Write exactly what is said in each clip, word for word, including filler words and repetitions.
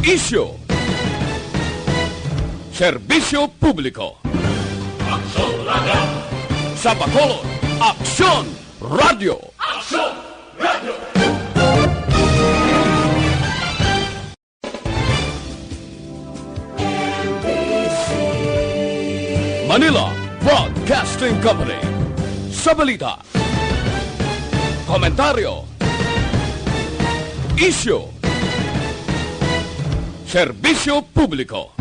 Isyu. Serbisyo publiko. Aksyon Radio. Sa Bacolod, Aksyon Radio. Aksyon Radio. Manila Broadcasting Company. Sa balita, komentaryo, isyu, serbisyo publiko.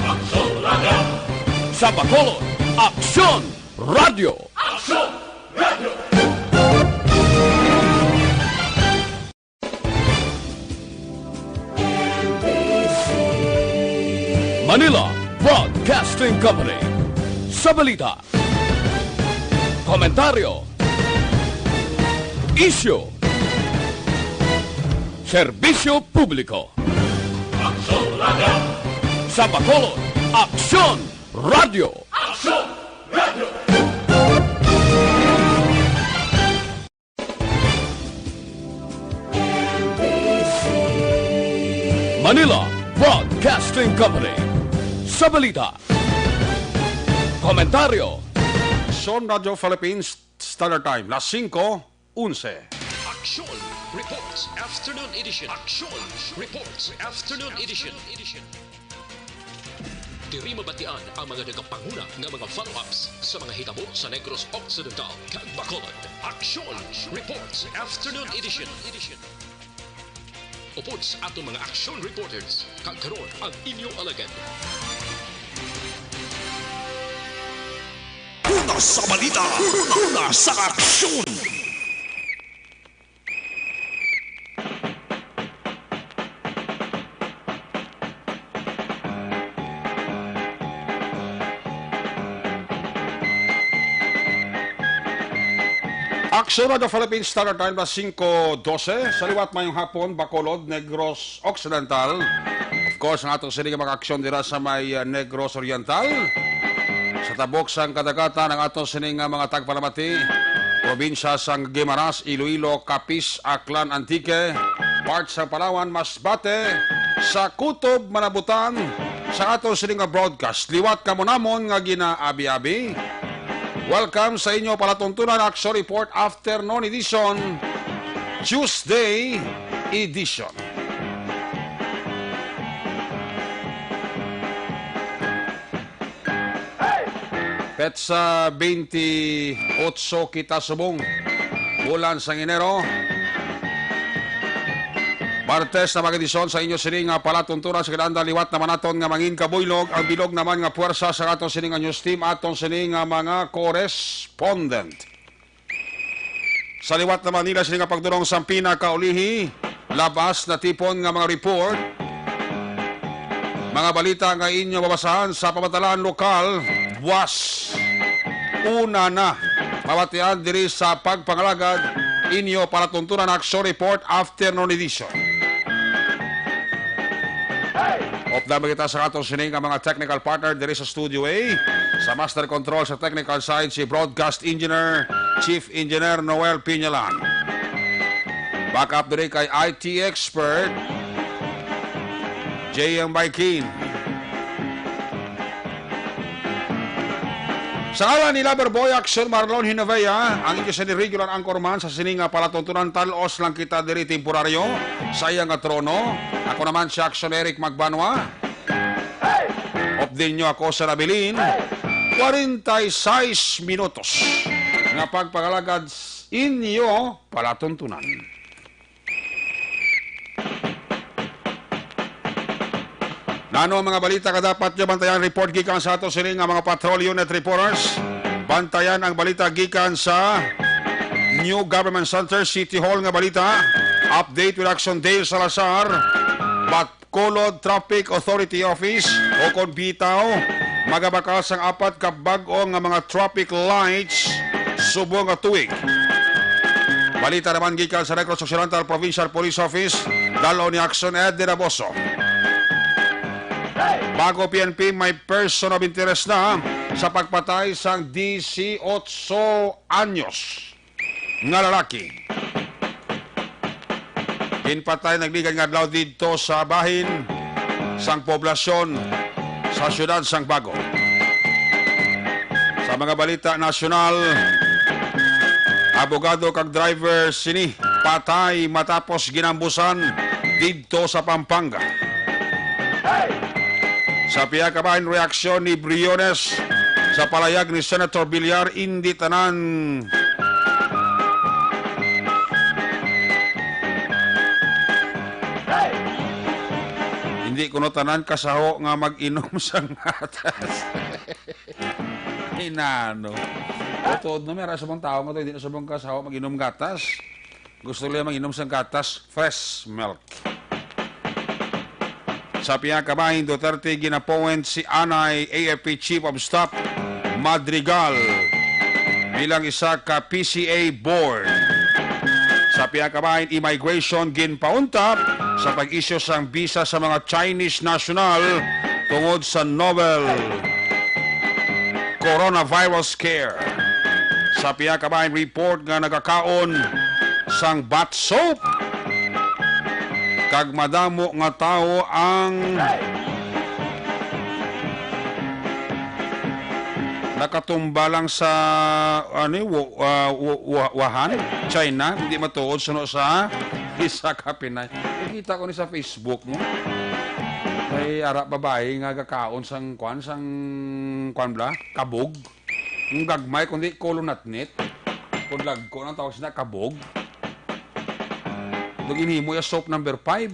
Aksyon Radio. Sa Bacolod, Aksyon Radio. Aksyon Radio. Manila Broadcasting Company. Sa balita, komentaryo, isyu, serbisyo publiko. Aksyon Radio. Sa Bacolod, Aksyon Radio. Aksyon Radio. Manila Broadcasting Company. Sa balita, komentaryo, Aksyon Radio Philippines Standard Time, las singko onse. Aksyon Reports Afternoon Edition. Aksyon Reports Afternoon Edition. Diri mabatian ang mga nagapanguna nga mga follow-ups sa mga hitabo sa Negros Occidental kag Bacolod. Aksyon Reports Afternoon Edition. Upod sa aton mga aksyon reporters, kag karon ang inyo alagad. Una sa balita, una sa aksyon. Aksyon Radio Philippines Standard Time, las singko dose. Sa liwat, mayong hapon, Bacolod, Negros Occidental. Of course, ang aton sini nga mga aksyon dira sa may, uh, Negros Oriental. Sa tabok sang kadagatan, ang aton sini nga mga tagpalamati, probinsya sang Guimaras, Iloilo, Capiz, Aklan, Antique, part sa Palawan, Masbate, sa Kutob, Manabutan, sa aton sini nga broadcast. Liwat kamo namon nga ginaabi-abi. Welcome sa inyo palatuntunan, Aksyon Report Afternoon Edition, Tuesday Edition. Petsa twenty-eight kita subong bulan sang Enero. Martes na mag-edisyon sa inyo sini nga palatuntunan sa kinahanglan. Liwat naman naton nga mangin kabuylog ang bilog naman nga puwersa sa aton sini nga news team, aton sini nga mga correspondent. Sa liwat naman nila sini nga pagdurong sa pinakaulihi, labas na tipon nga mga report, mga balita nga inyo mabasahan sa pamatalaan lokal, buwas una na mabatian diri sa pagpangalagad inyo palatuntunan Aksyon Report Afternoon Edition. Updam kita sa aton sini nga mga technical partner diri sa Studio A. Sa master control sa technical side, si Broadcast Engineer, Chief Engineer Noel Piñalan. Backup diri kay I T expert, J M Baikin. Sa ngalan ni Lover Boy Action Marlon Hinovea, ang inyo sini regular anchorman sa sini nga palatuntunan, talos lang kita diri temporaryo sa iya nga trono. Ako naman si Action Eric Magbanwa. Updin nyo ako sa nabilin, forty-six minutos nga pagpangalagad s-, inyo palatuntunan. Nano ang mga balita nga dapat nyo bantayan? Report gikan sa ato sini nga mga patrol unit reporters. Bantayan ang balita gikan sa New Government Center, City Hall nga balita. Update with Action Dale Salazar. Bacolod Traffic Authority Office, o kon bitaw, magabakal sang apat ka bag-o nga mga traffic lights subong nga tuig. Balita naman gikan sa Negros Occidental Provincial Police Office, dal-on ni Action Ed Dinaboso. Bago P N P, may person of interest na sa pagpatay sang disiotso anyos nga lalaki. Ginpatay nagligad nga adlaw didto sa bahin sang poblasyon sa siyudad sang Bago. Sa mga balita nasyonal, abogado kag driver sini patay matapos ginambusan didto sa Pampanga. Sa pihak ka bahin, reaksyon ni Briones sa palayag ni Senator Villar, indi tanan Hindi kuno tanan kasaho nga mag-inom sang gatas. Inano? Tuod na, may ara sa mga tawo nga to, hindi na sa mga kasaho mag-inom gatas. Gusto nila mag-inom sang gatas, fresh milk. Sa pihak ka bahin, Duterte ginapoint si anay A F P Chief of Staff Madrigal bilang isa ka P C A board. Sa pihak ka bahin, immigration ginpaunta sa pag-issue sang visa sa mga Chinese national tungod sa novel coronavirus scare. Sa pihak ka bahin, report nga nagakaon sang bath soap kag madamo nga tawo ang nakatumba lang sa, ano, Wu-, ah, Wu-, Wu-, Wuhan, China, hindi matuod suno sa isa ka Pinay. Nakita ko ni sa Facebook mo. May ara babae nga gakaon sang kwan, sang kwan bla, kabog. Ang gagmay, kundi kulunatnit. Kung lagko nang tawag sina kabog. Ito ginhimo ya soap number five.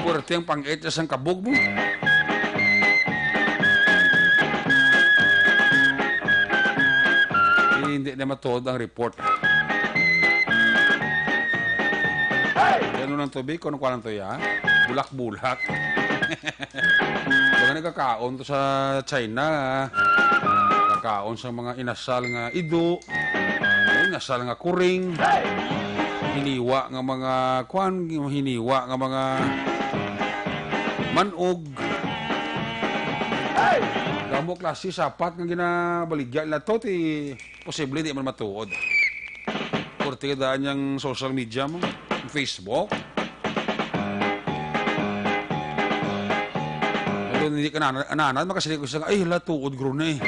Puwerte ang pang-eight sang kabog mo. Eh, hindi na matuod ang report. Ano lang to, Bi? Kung kuha lang to, ya? Bulak-bulak. Baga nagkakaon to sa China, ah. Kakaon sa mga inasal nga ido, inasal nga kuring, hiniwa nga mga kwan, hiniwa nga mga manog. Damo klase sapat nga ginabaligya nila to, ti posible di man matuod. Korte ka daan yang social media mo, Facebook. Although hindi ka nanad, nanad, makasili ko siya, "Ay, hala, tuod, gro na eh."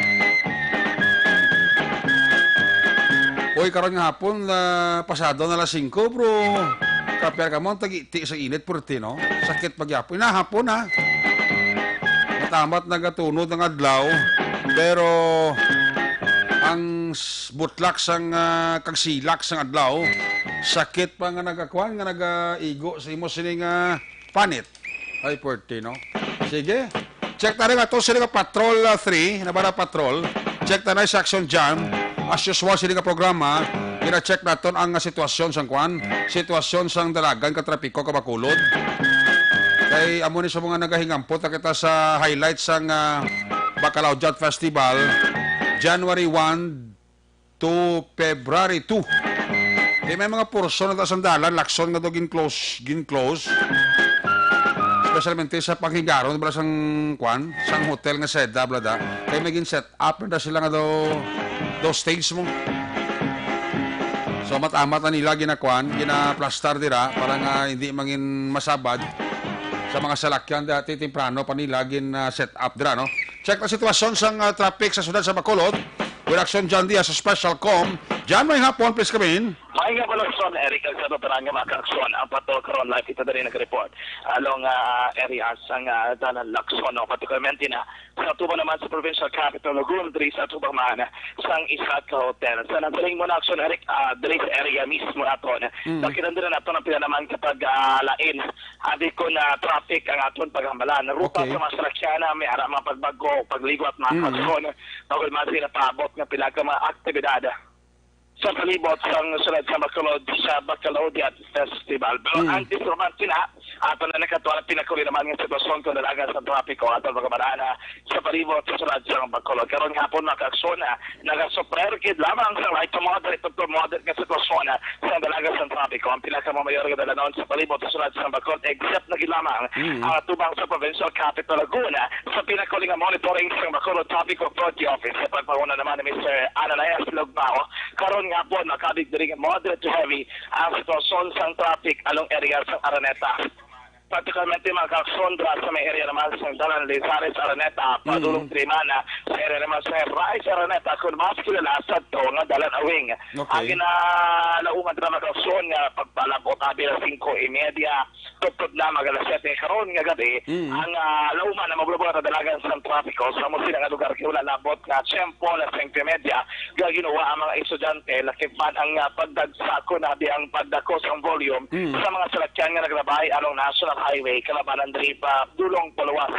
Oy, karon nga hapon, ah, pasado na alas singko, bro. Kapyar ka mo, ang tagiti sa init, purti, no? Sakit pagyapon. Inahapon, ha? Matamat nagatunod ang adlaw, pero ang s-, butlak sang, ah, kag silak sang adlaw, sakit pa nga nagakuan, nga nagaigo sa imo sining, ah, panit. Ay, puwerte, no? Sige. Check ta rin ato sila nga Patrol, ah, three, Navarra Patrol. Check ta na sa Action Jam. As usual, sila nga programa, gina-check naton ang, ah, sitwasyon sang kwan, sitwasyon sang dalagan ka trapiko ka Bacolod. Kay amo ni sa mga nagahingampot na kita sa highlight sang, ah, Bacalao Jat Festival, January one, to February two. Kay may mga porsyon na ta sang dalan, lakson nga daw gin-close, gin-close. Especialmente sa panghigaron, bala sang, kwan, sang hotel nga Seda, bala da. Kay may gin-set up na sila nga daw, daw stage mo. So, amat-amat na nila ginakwan, ginaplastar dira para nga hindi mangin masabad sa mga salakyan dati temprano pa nila gin, ah, set up dira, no? Check na sitwasyon sang, ah, traffic sa siyudad sa Bacolod. With Action John Diaz sa Special Com. John, may hapon, please come in. May nga balakson, Eric, ang sa Pampanga, mga kaaksyon. Ang pato karon live kita diri nag-report. Along, ah, area sang, ah, dalan lakson, no? Particularmente na sa tubo naman sa provincial capital, Lagun, diri sa tubang man sang isa ka hotel. Sa nagdaling mo na aksyon, Eric, ah, diri sa area mismo naton. Mm. Nakita diri naton ang pila naman kapag, ah, lain. Abi ko na traffic ang aton paghambalan. Ruta Okay. sa mga salakyan, ah, may ara mga pagbago, pagligo at mga Mm. kalsyon. Bawal man sila paabot nga pila ka mga aktibidad sa palibot sang sulod sa Bacolod, sa Bacalao Jat Festival. Pero Mm. antes naman sina, ato na nakatuwa ang pinakuli naman nga sitwasyon kung dalaga sa trapiko at ang mga banana sa palibot sa sulod sa Bacolod. Karon nga hapon, mga kaaksyon, ah, nagasuprer gid lamang sa light to moderate to moderate nga sitwasyon, ah, sa dalaga sa trapiko. Ang pinakamamayor nga dalanon sa palibot sa sulod sa Bacolod, except na gid lamang Mm. ang tubang sa provincial capital Laguna. Sa pinakuli nga monitoring sa Bacolod Traffic Authority Office, sa pagpanguna naman ni Mister Ananias Lugbao, karon nga hapon, makabig diri nga moderate to heavy ang sitwasyon sang traffic along area sa Araneta. Particularmente, mga kaakson, dira sa may area naman sa Dalan Lizares, Araneta, padulong Mm. Trimana, sa area naman sa Rice, Araneta, kung mas kilala sa to nga Dalan Awing. Okay. Ang ginalauman dira, mga kaakson, nga pagpalabot abi na singko y media, tubtob na mag alas siyete karon nga gabi, Mm. ang, ah, lauman na mabulabog at dalagan sa trapiko sa amo sila nga lugar kay wala labot nga tiyempo na singko y media, nga ginawa ang mga estudyante, lakip man ang, ah, pagdagsa ko na di ang pagdako sang volume Mm. sa mga salakyan nga naglabay along National Highway, kalabanan diri pa dulong paluwas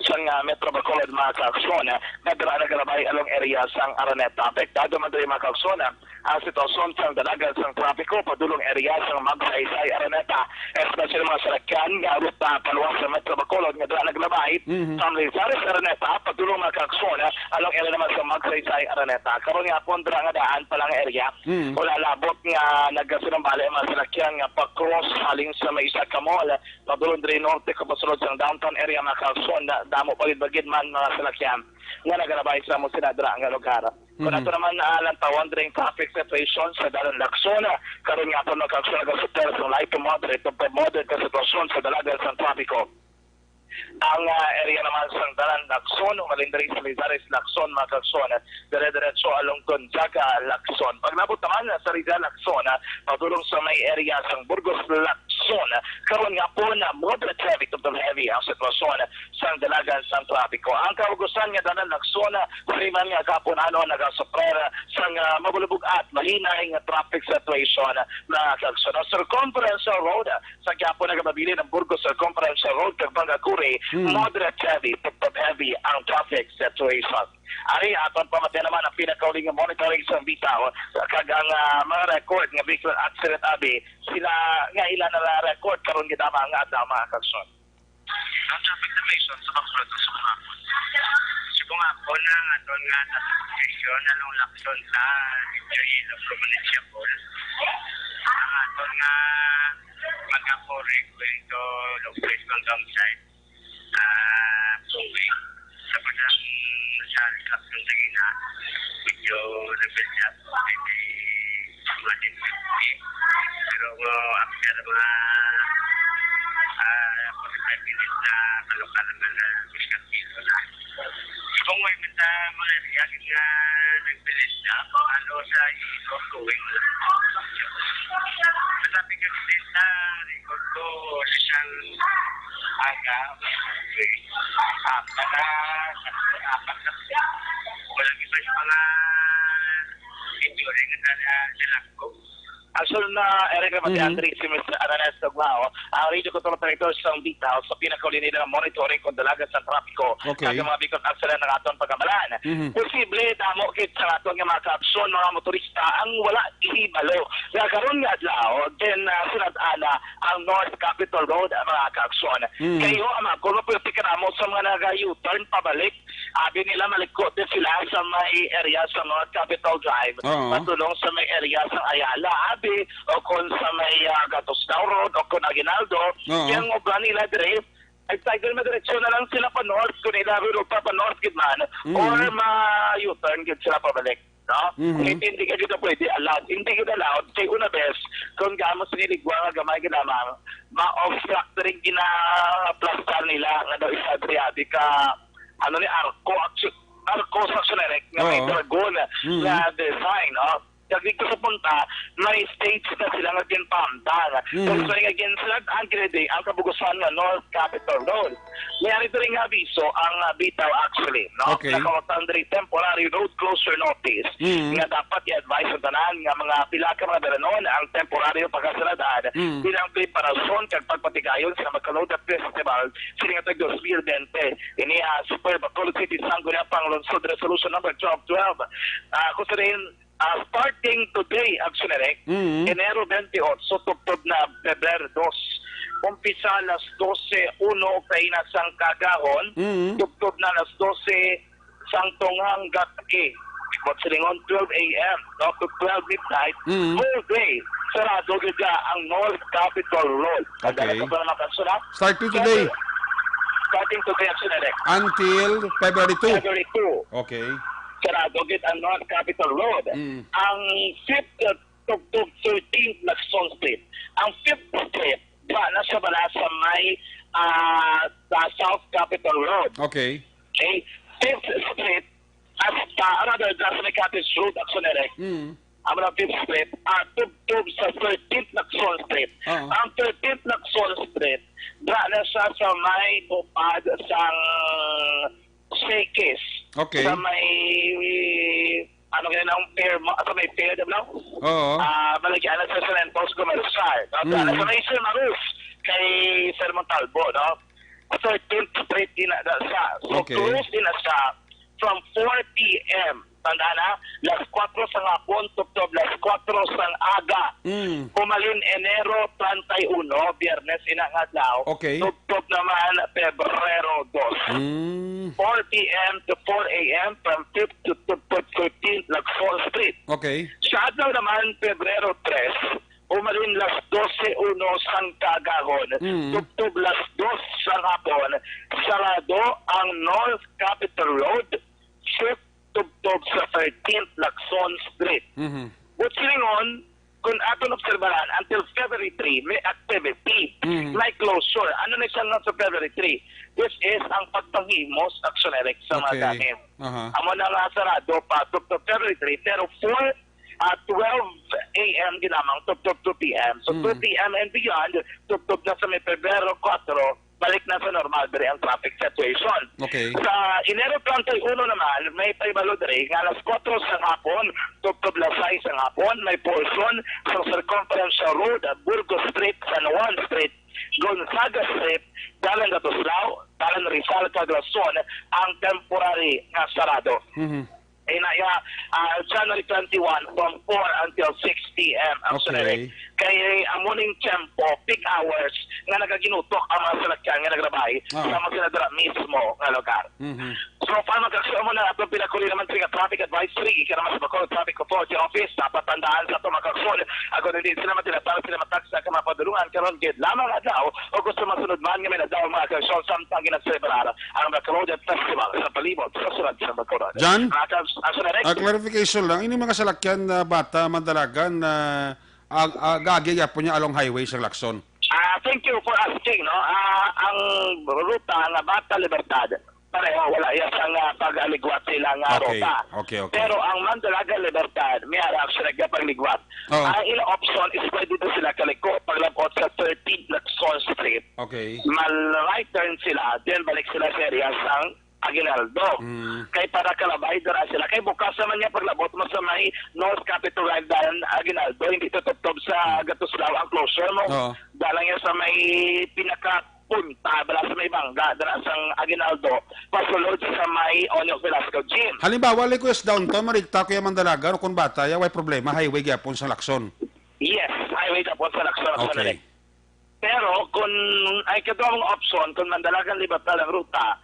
sang, ah, Metro Bacolod, mga kaakson, ah, nga dira naglabay along area sang Araneta. Apektado man diri, mga kaakson, ah, ang sitwasyon sang dalagan sang trapiko padulong area sang Magsaysay, Araneta, especially mga salakyan nga ruta paluwas sa Metro Bacolod nga dira naglabay Mhm. from Lizares, Araneta, padulong, mga kaakson, ah, along area naman sa Magsaysay, Araneta. Karon nga hapon, dira nga daan pa lang area, Mm. wala labot nga nagasinumbali ang mga salakyan nga pa-cross halin sa may isa ka mall. Padulong diri norte, kapasulod sang downtown area, mga kaakson, da-, damo bagid-bagid man mga salakyan nga nagalabay sa amo sila dira nga lugar. Kung Mhm. ato naman, ah, lantawon diri ang traffic situation sa Dalan Lacson, ah, karon nga hapon, mga kaakson, nagasuporta sang light to moderate to moderate ka sitwasyon sa dalagan sang trapiko. Ang, ah, area naman sang Dalan Lacson, umalin diri sa Lizares Lacson, mga kaakson, dire-diretso along Gonzaga Lacson. Paglabot naman sa Rizal Lacson, ah, padulong sa may area sang Burgos Lacson, karon nga hapon, ah, moderate heavy to heavy ang sitwasyon sang dalagan sang trapiko. Ang kahugosan nga Dalan Lacson, ah, sa iban nga kahaponanon, nagasuprer sang, ah, mabulabog at mahinay nga traffic situation, mga kaakson. Ang Circumferential Road, ah, sa gihapon nagapabilin ang Burgos Circumferential Road kag Bangacuri, Hmm. moderate heavy to heavy ang traffic situation. Ari, aton pamatian naman ang pinakauling nga monitoring sa Bitaw, kag ang, ah, mga record nga vehicular accident abi, sila nga ila na record karon gid lamang nga adlaw, mga kaakson. Ang traffic information sa Bacolod sa mga hapon. Subong hapon na ang aton nga transportation along Lacson sa Iloilo, Provincia Board. Ang aton nga Mangapore going to Longpres, Manggangsay, ah, Suwi. Tapos ang sa Lacson sa Gina, medyo nag-build up, maybe mga ten fifty. Pero, uh, after mga, ah, forty-five minutes na kalokal naman na Miss Castillo na. Kung may man sa mga area nga nagbilis na, ano sa Iloilo, going lang. Masabi ka din na record ko, isang aga, apat na, apat na, walang iba yung mga injury nga na, na, na, Actually, na, Eric Ramadian, Mhm. Dre, si Mister Ananes Tuglao, ang radio control operator sa Bitaw, sa pinakauli nila nga monitoring kung dalagan sa trapiko. Okay. Kag ang mga bikot accident nga aton pagamalan. Mhm. Posible, damo kit sa aton nga mga kaaksyon, mga motorista, ang wala gihibalo. Nga karon nga adlaw, then, ah, sunod ana ang North Capitol Road, ang mga kaaksyon. Mhm. Kayo, ang mga kung maputi ka namo sa mga naga-U-turn pabalik, abi nila maliko din sila sa may area sa North Capitol Drive, Oo. Patulong sa may area sa Ayala, abi, o kung sa may, ah, Gatosdao Road, o kung Aguinaldo, Oo. Yung obra nila, Dre, ay, either madiretso na lang sila pa north, kung ila road pa, pa north gid man, Mm. or ma-U-turn gid sila pabalik, no? Mhm. Hindi, hindi ka dito pwede allowed. Hindi gid allowed. Kay una bes, kung gamo sa niligwa nga gamay gid lamang, ma-obstruct rin ginaplastar nila nga daw isa, Dre, abi ka, ano ni, arko, actu-, arko sa Solerec nga may Oo. dragon Mm. na design, no? Kag dito sa punta, may stage na sila nga ginpahamtang. Mm. So, so, again, sila ang grade, ang kabugusan nga North Capitol Road. May ari diri nga abiso ang, ah, Bitaw, actually, no? Okay. Nakautan diri temporary road closure notice Mm. nga dapat i-advise sa tanan nga mga pila ka mga dalanon ang temporaryo pagkasaladan Mm. bilang preparasyon kag pagpatigayon sa Bacolod Festival sini nga tag dos mil bente. Ini, ah, Super Bacolod City, Sangguniang Panglungsod Resolution Number twelve twelve. Ah, kung sa rin, ah, starting today, Action Direct, Mm. Enero twenty-eight, tubtob na Pebrero dos. Umpisa alas dose uno kaina sang kaagahon, Mm. tubtob na alas dose sang tunghang gab-i. But silingon twelve A M, no, to twelve midnight, Mm. whole day, sarado gid ang North Capitol Road. Okay. Ang dala ko pa naman, Action, ha? Starting today. Starting today, Action Direct. Until February two. February two. Okay. Sarado gid ang North Capitol Road. Mm. Ang fifth, uh, tubtob thirteenth Lacson Street. Ang fifth Street, ba na sa bala sa may, ah, sa South Capitol Road. Okay. Okay? Fifth Street, hasta, ah, rather, sa may Cottage Road, Action Direct. Mm. Amo na Fifth Street, ah, tubtob sa thirteenth Lacson Street. Oo. Ang thirteenth Lacson Street, dra na siya sa may upad sang Shakey's. Okay. Sa may, ano kaya na ang fair, ma-, sa may fair, di ba? Oo. Ah, malagyan na sa San Antonio Commercial. No? Mm. Sa may Sir Maruf, kay Sir Montalbo, no? Thirteenth Street din na siya. So, okay, close din na siya from four p m. Tandaan na, las kuwatro sa hapon, tubtob las kuwatro sang aga. Mm. Humalin Enero treinta y uno, Biyernes ina nga adlaw. Okay. Tubtob naman Pebrero dos. Mm. Four p m to four a m from fifth to, to, to thirteenth Lacson Street. Okay. Sa adlaw naman, Pebrero tres, humalin las dose uno sang kaagahon, mm, tubtob las dos sang hapon, sarado ang North Capitol Road, Fifth tubtob sa thirteenth Lacson Street. Mhm. Buot silingon, kung aton obserbaran, until February three, may activity, mhm, may closure. Ano na siya nga sa February three? This is ang pagpanghimos, Action Direct, sa mga, okay, gamit. Aha. Amo na nga sarado pa tubtob February three, pero four, ah, twelve a m ginamang tubtob two p m. So, mm, two p m and beyond, tubtob na sa may Pebrero kuwatro, balik na sa normal diri ang traffic situation. Okay. Sa Enero treinta y uno naman, may pahibalo diri nga alas kuwatro sa hapon, tubtob las sais sa hapon, may portion sa Circumferential Road, Burgos Street, San Juan Street, Gonzaga Street, Dalan Gatuslao, Dalan Rizal, kag Lacson ang temporary nga sarado. Mhm. Inaya, ah, January twenty-one, from four until six p m ang, okay, Sunday. Kay amo ning tiyempo, peak hours, nga nagaginutok ang mga salakyan nga nagrabay, ah, sa mga sila dira mismo nga lugar. Mhm. So, para magkakso mo na atong pinakuli naman sa traffic advisory, ika naman sa Bacolod Traffic Authority Office, dapat tandaan sa atong magkakson. Ako hindi sila matilatang, sila mataksa ka mapadulungan, karon gid lamang adlaw, o gusto masunod man nga may nadal mga kaksyon, samtang ginaselebrar ang Bacolod Festival sa palibot sa Sulod sa Bacolod. John? Mga kaps-, ah, Sir Eric? Ah, clarification lang. Ini mga salakyan na bata, mandalagan na ag-, ag-, agi yapon niya along highway sa Lacson. Ah, thank you for asking, no? Ah, ang ruta nga Bata Libertad, pareho, wala iya sang, ah, pag-aligwat sila nga, okay, ruta. Okay, okay. Pero ang Mandalaga Libertad, may ara actually nga pagligwat. Oh. Ang ila option is pwede na sila kaliko, paglabot sa thirteen Lacson Street. Okay. Mal-right turn sila, then balik sila sa area sang Aguinaldo. Mm. Kay para kalabay, dira sila. Kay bukas naman niya paglabot mo sa may North Capitol Drive, dalan Aguinaldo, hindi to tubtob sa, mm, Gatuslao ang closure mo. Oo. Dalan niya sa may pinaka punta, bala sa may bangga, dira sang Aguinaldo, pasulod sa may Onyok Velasco Gym. Halimbawa, like, sa downtown, marigta ko yung Mandalagan, o kung bata, ya, way problema, highway gyapon sa Lacson. Yes, highway gyapon sa Lacson, okay, Sir Eric. Pero kung ay kadto ang option, kung Mandalagan Libertad ang ruta,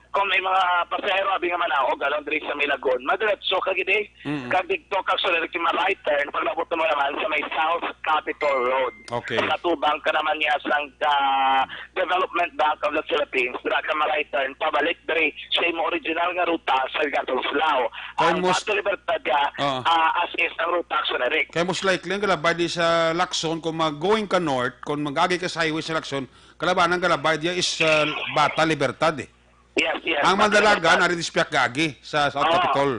kung may mga pasahero abi nga manaog along diri sa Milagon, madiretso ka gid eh. Mm. Kag didto ka sa direct ma-right turn, paglabot mo naman sa may South Capitol Road. Okay. Matubang ka naman niya sang, ah, Development Bank of the Philippines, dira ka ma-right turn, pabalik diri sa imo original nga ruta sa Gatuslao. Kay ang most, Bato Libertad ka, ah, ah, as is ang ruta sa direct. Kay most likely ang galabay di sa Lacson, kung mag-going ka north, kung mag-agi ka sa highway sa Lacson, kalabanan galabay diya is, ah, Bata Libertad eh. Yes, yes. Ang Bata Mandalagan, Libertad. Ari dispiak gagi sa South, oo, Capitol.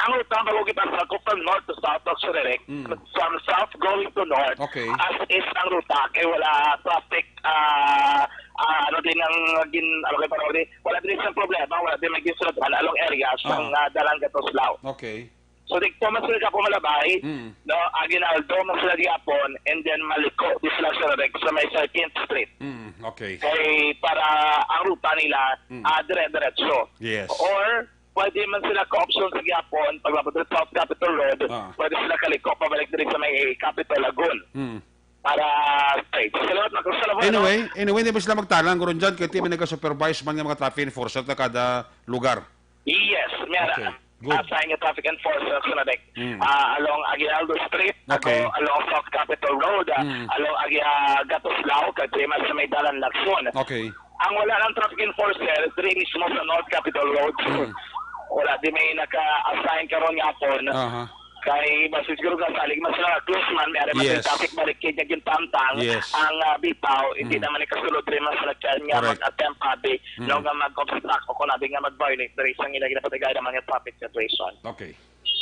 Ang ruta, bago kita sa from north to south, Sir Eric, mm, from south going to north, okay, as is ang ruta, kay wala traffic, ah, ah, ano din ang gin-, ano kayo, parang wala din isang problema, wala din may ginsulatan along area sa, ah, nga dalan Gatuslao. Okay. So, di ko mas sila po malabay, mm, no, Aguinaldo, mas sila gyapon, and then maliko, di sila sa Rex, sa may thirteenth Street. Mm, okay. Kay para ang ruta nila, mm, ah, dire-diretso. Yes. Or, pwede man sila ka-option sa gyapon, paglabot sa South Capitol Road, ah, pwede sila kaliko, pabalik diri sa may Capitol Lagoon. Mm. Para straight. Salamat, Marcos. Salamat, ano? Anyway, anyway, hindi pa sila magtalang, Gurunjan, kay team nag-supervise man nga mga traffic enforcer na kada lugar. Yes, may ara-, okay, good. Assign nga traffic enforcer sa Nadec. Mm. Ah, along Aguinaldo Street, okay, ako, along South Capitol Road, ah, mm, along Agi-, ah, Gatuslao, kag Trimas sa may dalan Lacson. Okay. Ang wala ng traffic enforcer, diri mismo sa North Capitol Road. Mm. Wala di may naka-assign karon nga hapon. Aha. Kay mas siguro nga salig mas na close man, may ari man Yes. traffic barricade nga ginpaamtang Yes. ang, ah, bitaw, hindi Mm. naman ikasulod rin mas na nga Correct. mag-attempt abi, Mm. no, nga mag-obstruct o kung abi nga mag-violate diri sa ila ginapatigay naman nga traffic situation. Okay.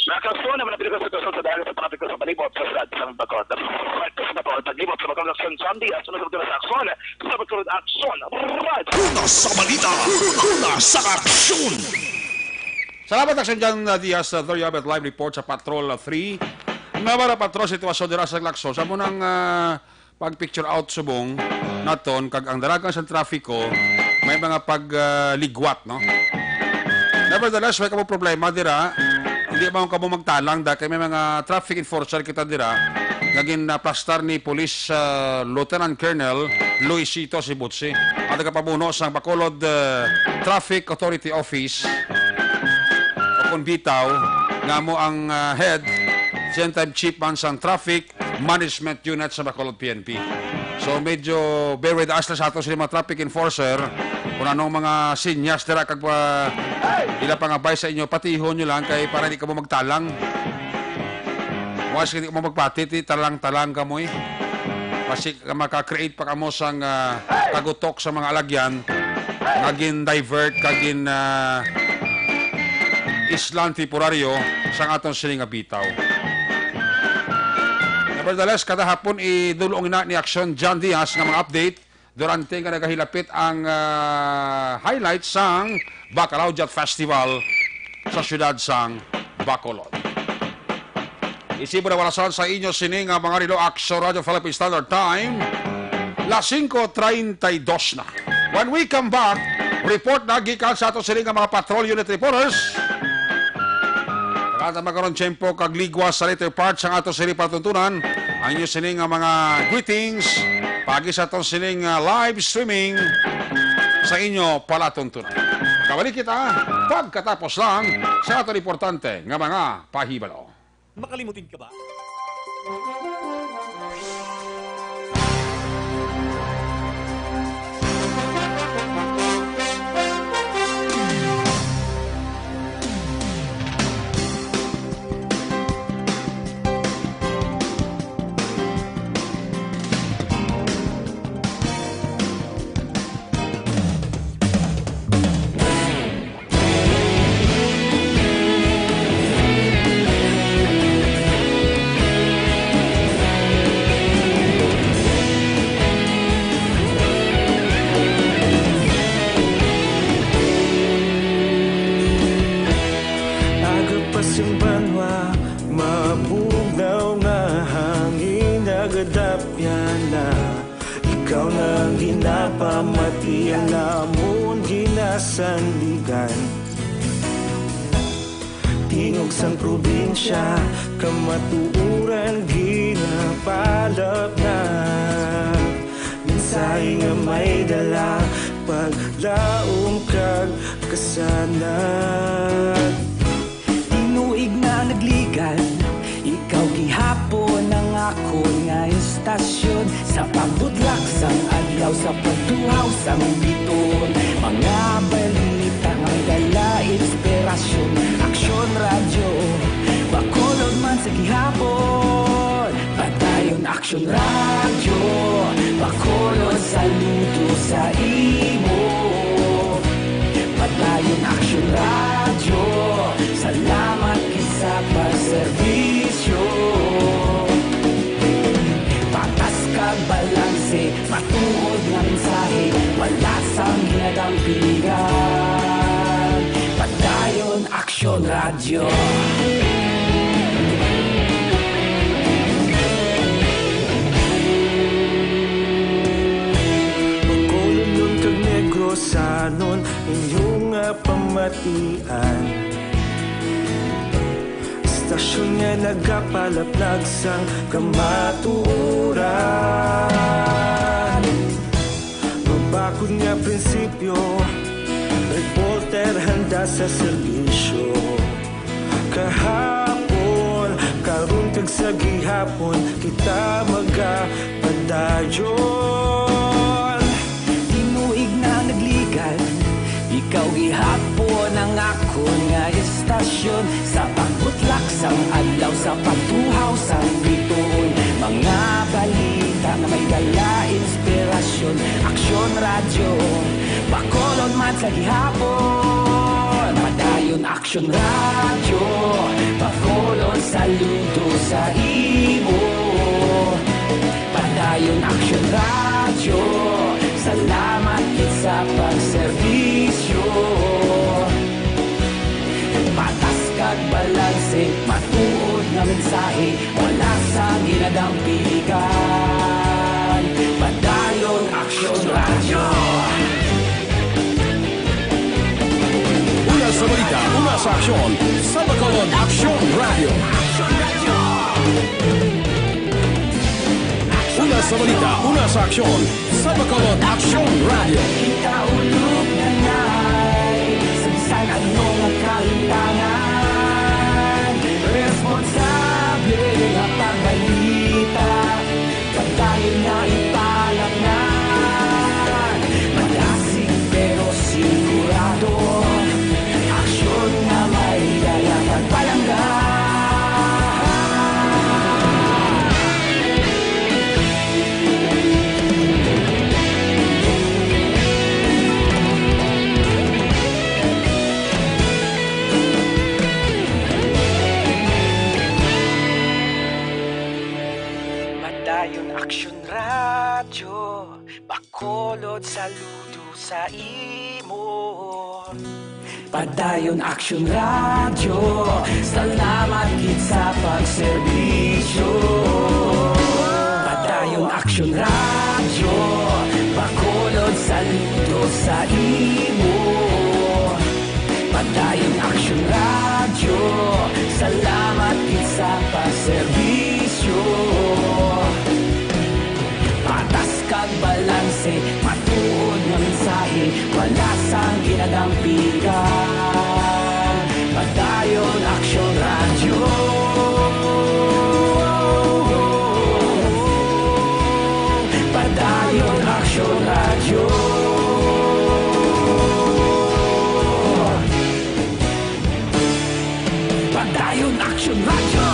Mga kaagsoon, naman ang pinaka sitwasyon sa dagat sa trapiko sa palibot sa siyudad sa Bacolod. Sa Bacolod, paglibot sa Bacolod, Aksyon John Diaz, sunod sa Aksyon, sa Bacolod, Aksyon, Radyo. Una sa balita, una sa aksyon. Salamat, Aksyon John Diaz, uh, Doria, with live report sa Patrol, uh, three. Nga para patrol sitwasyon dira sa Lacson. Sa munang, uh, pag-picture out subong naton, kag ang dalagan sa trafiko, may mga pag, uh, ligwat, no? Nevertheless, may kamo problema dira. Hindi man kamo magtalang, da kay may mga traffic enforcer kita dira nga ginaplastar ni Police, uh, Lieutenant Colonel Luisito Sibutsi, ang tagapamuno sang Bacolod, uh, Traffic Authority Office, o kon bitaw, nga mo ang, ah, head, same time chief man sang Traffic Management Unit sa Bacolod P N P. So, medyo bear with us lang sa ato sa mga traffic enforcer, kung anong mga sinyas dira kag pa, ila pangabay sa inyo, patihon nyo lang kay para di kamo magtalang. Once hindi mo magpati, ti talang-talang kamo eh. Basi maka-create pa kamo sang, ah, kagutok sa mga alagyan nga gin-divert kag gin, ah, islan temporaryo sang aton sini nga bitaw. Nevertheless, kada hapon idulong ina ni Aksyon John Diaz nga mga update durante nga nagahilapit ang, ah, highlights sang Bacalao Jet Festival sa siyudad sang Bacolod. Isibo na warasan sa inyo sini nga mga relo, Aksyon Radyo Philippine Standard Time, las singko treinta y dos na. When we come back, report na gikan sa ato sini nga mga patrol unit reporters. Tagaan ta magkaron tiyempo kag ligwa sa later part sang ato sini palatuntunan. Ang inyo sini nga mga greetings, pagi sa ato sini nga live streaming sa inyo palatuntunan. Kabalik kita pagkatapos lang sa aton importante nga mga pahibalo. Makalimutin ka ba? Aga pa sing banwa, mabugnaw nga hangin nagadapyan na. Ikaw na ang ginapamati, ang amon ginasandigan. Tingog sang probinsya, kamatuoran ginapalapnat. Mensahe nga may dala, paglaom kag kasanag. Tinuig na nagligan, ikaw gihapon ang akon nga istasyon. Sa pagbutlak sang adlaw, sa pagtuhaw sang biton, mga balita nga dala inspirasyon. Aksyon Radyo, Bacolod man sa gihapon. Padayon Aksyon Radyo, Bacolod, saludo sa imo. Padayon Aksyon Radyo, salamat gid sa pagserbisyo. Patas kag balanse, matuod nga mensahe, wala sang ginadampigan. Padayon Aksyon Radyo. Bacolodnon kag Negrosanon, inyo nga pamatian. Istasyon nga nagapalaplag sang kamatuoran. Mabakod nga prinsipyo, reporter handa sa serbisyo. Kahapon, karon kag sa gihapon, kita magapadayon. Tinuig na nagligan, Ikaw gihapon ang akon nga istasyon, sa pagbutlak sang adlaw, sa pagtuhaw sang bituon. Mga balita nga may dala inspirasyon. Aksyon Radyo, Bacolod man sa gihapon. Padayon Aksyon Radyo, Bacolod saludo sa imo. Padayon Aksyon Radyo, salamat gid sa pagserbisyo. Patas kag balanse, matuod nga mensahe, wala sang ginadampigan. Padayon Aksyon Radyo. Una sa balita, una sa aksyon, sa Bacolod Aksyon Radyo. Una sa balita, una sa aksyon, sa Bacolod Aksyon Radyo. Kita ulog na ngay, sa bisan ano nga kahintangan, responsable nga pagbalita. Pagkain nga ipalaknag, madasig pero sigurado. Aksyon nga may dala kag palangga. Padayon Aksyon Radyo, Bacolod saludo sa imo. Padayon Aksyon Radyo, salamat gid sa pagserbisyo. Padayon Aksyon Radyo, Bacolod saludo sa imo. Padayon Aksyon Radyo, salamat gid sa pagserbisyo. Patas kag balanse, matuod nga mensahe, wala sang ginadampigan. Padayon Aksyon Radyo. Padayon Aksyon Radyo. Padayon Aksyon Radyo.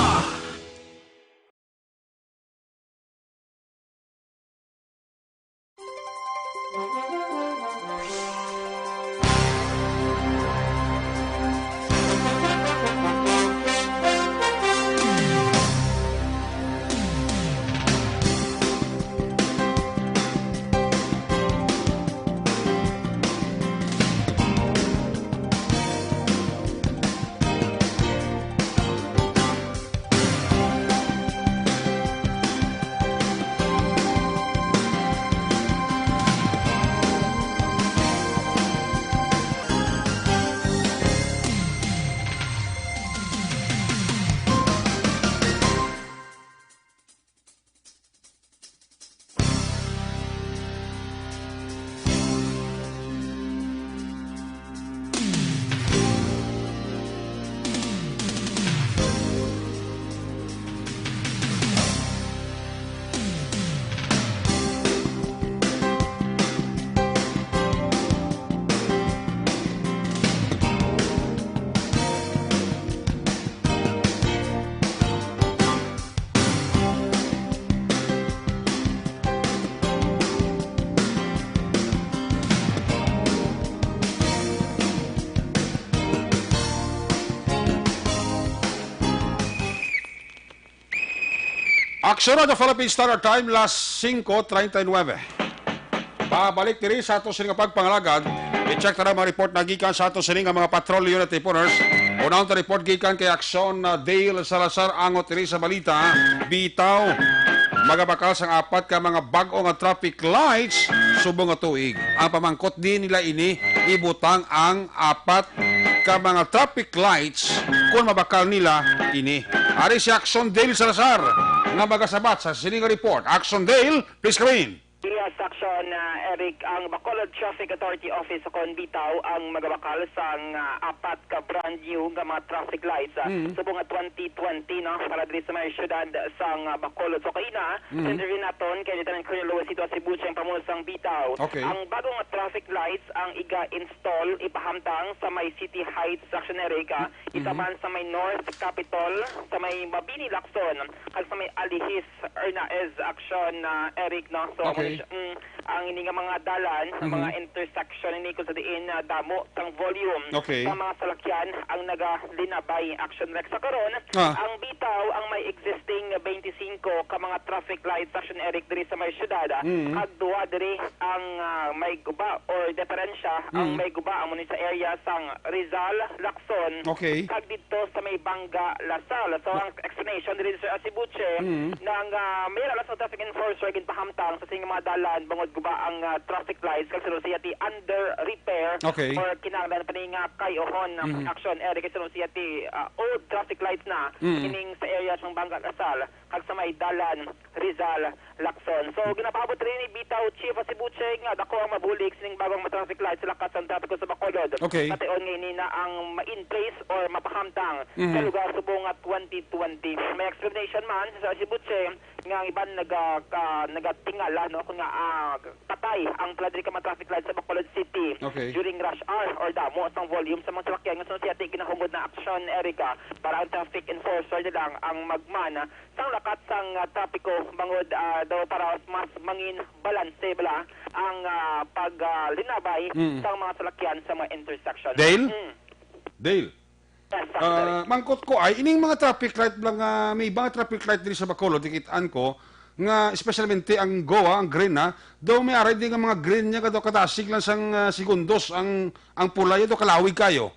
Aksyon Radyo Philippine Standard Time, las singko treinta y nueve. Pabalik diri sa ato sini nga pagpangalagad, i-check ta na mga report na gikan sa ato sini nga mga patrol unit reporters. Unang report gikan kay Aksyon, uh, Dale Salazar, angot diri sa balita. Bitaw, magabakal sang apat ka mga bag-o nga traffic lights subong nga tuig. Ang pamangkot, di nila ini ibutang ang apat ka mga traffic lights kon mabakal nila ini. Ari si Aksyon Dale Salazar nga magasabat sa sini nga report. Aksyon Dale, please come in. Iya Sa aksyon, ah, Eric, ang Bacolod Traffic Authority Office kon bitaw ang magabakal sang, ah, apat ka brand new nga mga traffic lights, ah, Mm. subong nga twenty twenty, no, para diri sa may syudad sang, ah, Bacolod. So, kaina, Mm. sa interview naton kay Lieutenant Colonel Luisito Asibuche ang pamuno sang bitaw. Okay. Ang bago nga traffic lights ang iga-install, ipahamtang sa may City Heights, Action Eric, ah, isa Mm-hmm. man sa may North Capitol, sa may Mabini, Lacson, kag sa may Alihis, Ernaez, Action, ah, Eric, no? So, amo Okay. ni siya, mm, ang ini nga mga dalan, Mhm. mga intersection ini kung sa diin, ah, damo sang volume Okay. sa mga salakyan ang nagalinabay, Action Rex. Sa karon, Ah. ang bitaw ang may existing twenty-five ka mga traffic lights, Action Eric, diri sa may syudad, ah, Mm. kag duha diri ang, ah, may guba or diferensya ang Mm. may guba amo ni sa area sang Rizal, Lacson, Okay. kag didto sa may Banga, Lasal. So, ang explanation diri, Sir Asibuche, Mm. nga, ah, may ara sa traffic enforcer ginpahamtang sa sining mga dalan bangod guba ang, ah, traffic lights kag sinuon siya ti under repair Okay. or kinahanglan pa ni nga kay-ohon ang Mhm. Action Eric kay sinuon siya ti, ah, old traffic lights na Mm. kining sa area sang Banga, Lasal kag sa may dalan Rizal, Lacson. So, ginapaabot rin ni bitaw Chief Asibuche nga dako ang mabulig sining bagong traffic lights sa lakat sang trapiko sa Bacolod. Okay. Pati on nga ini na ang ma-in place or mapahamtang Mhm. sa lugar subong nga twenty twenty. May explanation man sa Asibuche nga ang iban naga-, ka-, nagatingala, no, kung nga, ah, patay ang pila diri ka mga traffic lights sa Bacolod City Okay. during rush hour or damo sang volume sa mga salakyan nga sinuon siya ti ginahumod na aksyon, Erica, para ang traffic enforcer na lang ang magman sang lakat sang, ah, trapiko bangod, ah, daw para mas mangin balanse bala ang, ah, pag, ah, linabay Mm. sang mga salakyan sa mga intersection. Dale? Mm. Dale? Yes, Ah, actually. mangkot ko ay, ining mga traffic light lang, ah, may mga traffic light diri sa Bacolod, nakit-an ko, nga espesyalmente ang goa, ang green na, daw may aray di nga mga green niya, kadaw kadasig lang sang, ah, segundos, ang, ang pula, yun daw kalawig kayo.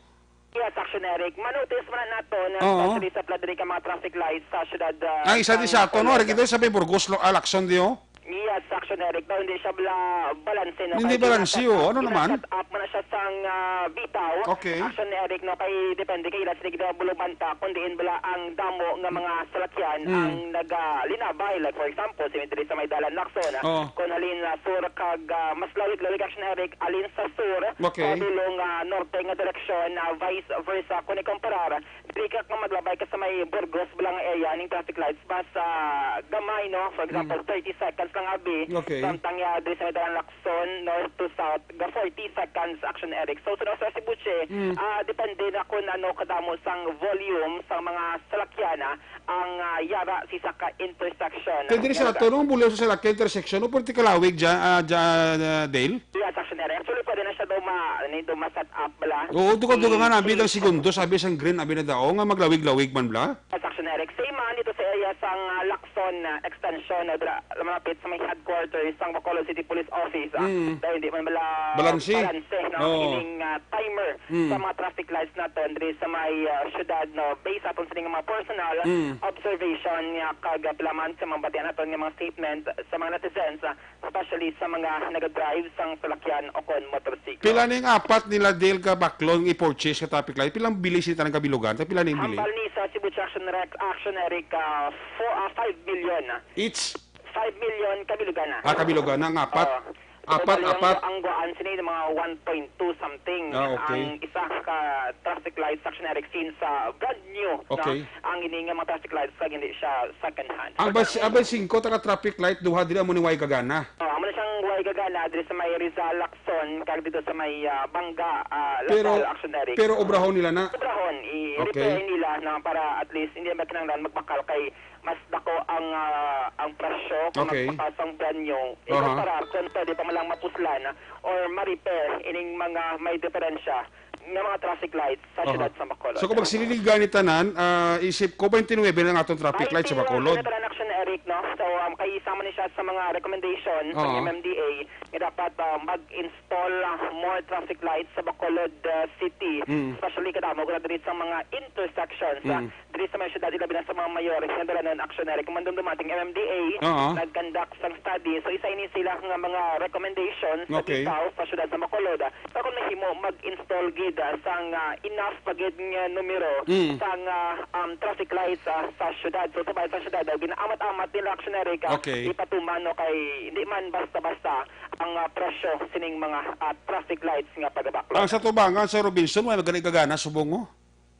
Yes, Action Eric. Manotice man nato na Oo. especially sa pila diri ka mga traffic lights sa syudad, ah, Ang isa di sang sa ato, no? Bacolod. Ari kita sa may Burgos, lo-, ah, Lacson, di, oh? Yes, Action Eric. Daw hindi siya bala-, balanse, no? Hindi Kaya balanse, gina-set oh. up, Ano naman? gina-set up man na siya sang, ah, bitaw. Okay. Action Eric, no? Kay depende kay ila sila ginabulubanta kung diin bala ang damo nga mga salakyan Mm. ang nagalinabay. Like, for example, si diri sa may dalan Lacson, ah, Oo. kung halin na sur kag, ah, mas lawig-lawig, Action Eric, alin sa sur Okay. o dulong, ah, norte nga direksyon, ah, vice versa. Kung ikomparar, diri ka kung maglabay ka sa may Burgos, Balang area, ning traffic lights, mas, ah, gamay, no? For example, Mm. thirty seconds lang abi. Okay. Samtang ya, diri sa may dalan Lacson, north to south, ga forty seconds, Action Eric. So, sa Sir Sibuche, Mm. ah, depende na kung ano kadamo sang volume sang mga salakyan, ah, ang, ah, yara sa isa ka intersection. Kaya diri sa Nga ato, no, ang bulaw sa salakyan, intersection, no, pwede kalawig dyan, ah, dyan, ah, Dale? Yes, Action Eric. Actually, pwede na siya daw ma-, ano, daw ma-set up bala. Oo, duga-duga nga, Ni-, nabi ng segundo, sabi sang green, abi na daw, nga maglawig-lawig man bala. Yes, Action Eric. Same man dito sa area sang, ah, Lacson, ah, extension, no, dra-, malapit sa may headquarters sang Bacolod City Police Office, ah, Mm. dahil hindi man bala Balanse. balanse, no? Oo. Ining, ah, timer Mm. sa mga traffic lights naton diri sa may, ah, syudad, no? Based aton sa mga personal Mm. observation nga kag, ah, pila man sa mga batian naton nga mga statement sa mga netizens, ah, especially sa mga nagadrive sang salakyan o kon motorsiklo. Pila ning apat nila Dale ka baklon i-purchase ka traffic light? Pilang bili sini tanang kabilugan? Ta pila ning bili? Hambal ni sa Cebu Action Rec-, Action Eric, ah, four, ah, five million. Each? Five million kabilugan na. Ah, kabilugan na, ang apat? Oo. Apat, Total yung apat? ang guwaan sini, mga one point two something. Ah, okay. Ang isa ka traffic light, Action Eric, since, ah, brand new, no? Okay. Ang ini nga mga traffic lights, kag hindi siya second hand. Ang bas-, ang bas-, singko, taga traffic light, duha diri, amo ni way gagana. Oh, amo na siyang way gagana diri sa may Rizal, Lacson, kag dito sa may, ah, Banga, ah, Pero, Lasal, Action Eric. pero obrahon nila na? Obrahon, i-repair Okay. nila na para at least hindi na kinahanglan magbakal kay mas dako ang, ah, ang presyo kung Okay. magpatas ang brand new. Aha. Ikumparar kung pwede pa man lang mapuslan or ma-repair ining mga may diferensya nga mga traffic lights sa Aha. syudad sa Bacolod. So, kung magsililigan ni tanan, ah, isip ko, twenty-nine ang atong traffic light sa Bacolod. Twenty-nine ang tanan, Action Eric, no? So, um, kay isa man ni siya sa mga recommendation sa Oo. M M D A nga dapat, ah, mag-install, ah, more traffic lights sa Bacolod, ah, City, Mm. especially kadamo ko na diri sa mga intersections, ah, Mm. diri sa mga syudad, ilabi na sa mga mayor nga dalanon, Action Eric. Kung mandumduman, ang M M D A Oo. nag-conduct sang study. So, isa ini sila nga mga recommendations sa Okay. bitaw sa syudad sa Bacolod. Pero kung mahimo mag-install gid, ah, sang, ah, enough pa gid nga numero Mm. sang, ah, um, traffic lights, ah, sa syudad. So, sa bayan sa syudad, daw ginaamat-amat nila, Action Eric, ah, Okay. ipatuman, no, kay hindi man basta-basta ang, ah, presyo sining mga, ah, traffic lights nga pagabaklod. Ang sa tubangan sa Robinson, may magani kagana subong mo?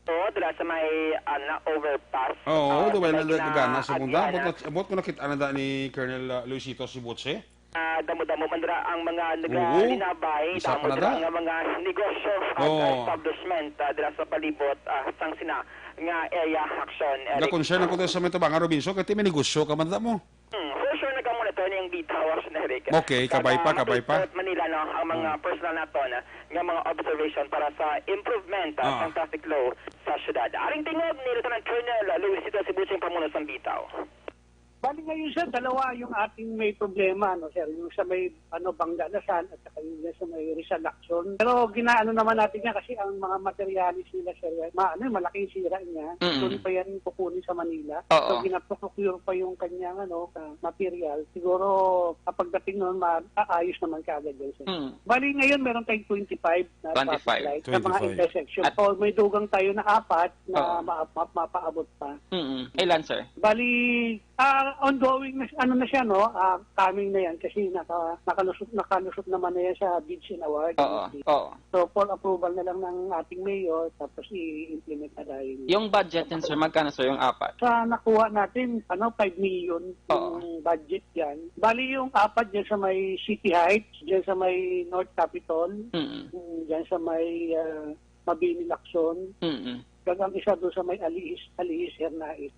Oo, dira sa may, ah, na overpass. Oo, Ah, do may sa may nagagana sa munda. ginaagyanan. Abot na, abot ko nakita na da ni Colonel, ah, Luisito Sibutse. Ah, damo-damo man dira ang mga Oo. nagalinabay, Isa damo pa na dira da. nga mga negosyo at Oo. establishment, ah, dira sa palibot, ah, sang sina nga area, Action Eric. Ga-concern ako dira sa may tubangan, Robinson, kay ti may negosyo ka man da mo. Hmm, for sure, nagamonitor ni ang bitaw, Action Eric. Okay, Kada kabay pa, kabay pa. Mapit-, Manila, no, ang mga Hmm. personal naton nga mga observation para sa improvement, ah, Ah. sang traffic law sa syudad. Aring tingog ni Lieutenant Colonel Luisito Sibuching, pamuno sang bitaw. Bali ngayon, sir, dalawa yung ating may problema, no, sir? Yung sa may, ano, Bangga Lasal at saka yung sa may Rizal Lacson. Pero ginaano naman natin yan kasi ang mga materialis nila, sir, ma-, ano, malaking sira niya. Mm. Doon pa yan kukunin sa Manila. Oo. So, ginaprocure pa yung kanyang, ano, ka-, material. Siguro, kapag dating noon, ma-, aayos naman kaagad yan, sir. Mm. Bali ngayon, meron tayong twenty-five na traffic Twenty-five. light sa mga Twenty-five. intersection. At So, may dugang tayo na apat na Oo. ma-, ma-, mapaabot pa. Mm. Kailan, sir? Bali, ah, ongoing na, ano na siya, no? Ah, coming na yan kasi naka-, nakalusot, nakalusot naman na yan sa bids and award. Oo, oo. So, for approval na lang ng ating mayor, tapos i-implement na dahil. Yung budget yun, sir, magkano, sir, yung apat? Sa nakuha natin, ano, five million Oo. yung budget yan. Bali, yung apat dyan sa may City Heights, dyan sa may North Capitol, Mm. mm, dyan sa may, ah, Mabini Lacson, Mm. kag ang isa doon sa may Alihis, Alihis Hernais.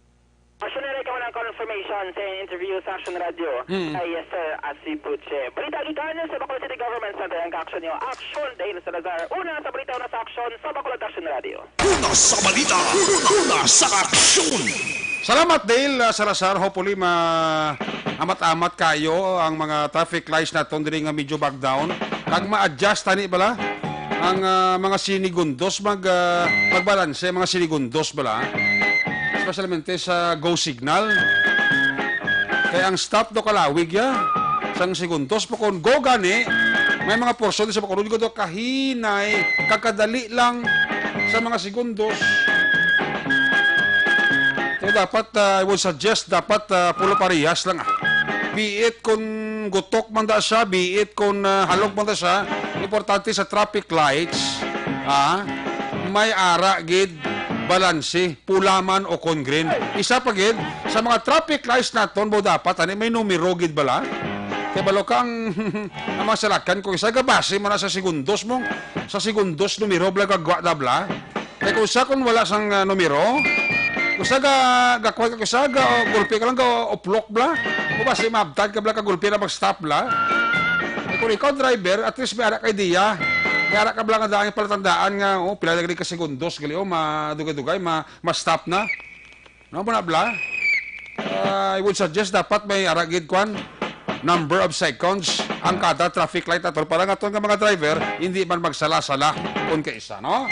Action Eric, amo na ang confirmation sa interview sa Action Radio Mm. kay Sir Asi Buche. Balita gikan sa Bacolod City Government Center ang ka-action niyo. Action Dale Salazar. Una sa balita, una sa aksyon sa Bacolod Action Radio. Una sa balita, una sa aksyon. Salamat, Dale, ah, Salazar. Hopefully, ma-, amat-amat kayo ang mga traffic lights naton diri nga medyo back down. Kag ma-adjust tani bala ang, ah, mga sinigundos, mag, ah, magbalanse ang mga sinigundos bala. Especialmente sa go signal. Kay ang stop do kalawig ya. Sang segundos pa kon go gani, may mga portion sa Bacolod do kahinay, kag kadali lang sa mga segundos. So dapat, ah, I would suggest, dapat, ah, pulo parehas lang, ah. Be it kun gutok man da siya, be it kun, ah, halog man da siya, importante sa traffic lights, ah, may ara gid balanse, pula man o kon green. Isa pa gid, sa mga traffic lights naton, mo dapat, ani, may numero gid bala. Kay balo kang, ang mga salakan, kung isa gabase mo na sa segundos mo, sa segundos, numero bala, gagwa na bala. Kay kung isa, kung wala sang, ah, numero, kung isa ga, gakuha ka, kung isa ga, o, gulpi ka lang, ga, uplok bala. Kung basi, mabtad ka bala, kagulpi na mag-stop bala. Kay kung ikaw driver, at least may ara ka idea. May ara ka bala nga daan palatandaan nga, oh, pila na gani ka segundos, gali, oh, madugay-dugay, ma-, ma-stop na. No, muna bala. Ah, I would suggest dapat may ara gid kwan, number of seconds ang kada traffic light ato para nga aton nga mga driver hindi man magsala-sala kung kaisa, no?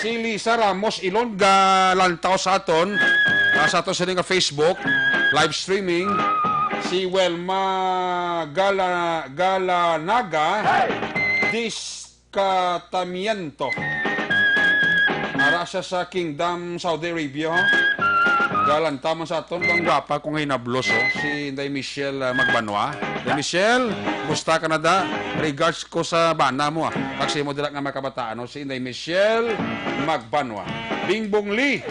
Si Lisa Ramos Ilon galantaw sa aton, ah, sa aton sini nga Facebook live streaming. Si Welma Gala-, Galanaga, Dis Katamiento. Ara siya sa Kingdom, Saudi Arabia, ho. Galanta man sa aton, ang gwapa kong hinablos, ho. Si Inday Michelle, ah, Magbanwa. Inday Michelle, musta ka na da? Regards ko sa bana mo, ah. Pag sa imo dira nga mga kabataan, ho. Si Inday Michelle Magbanwa. Bingbong Lee,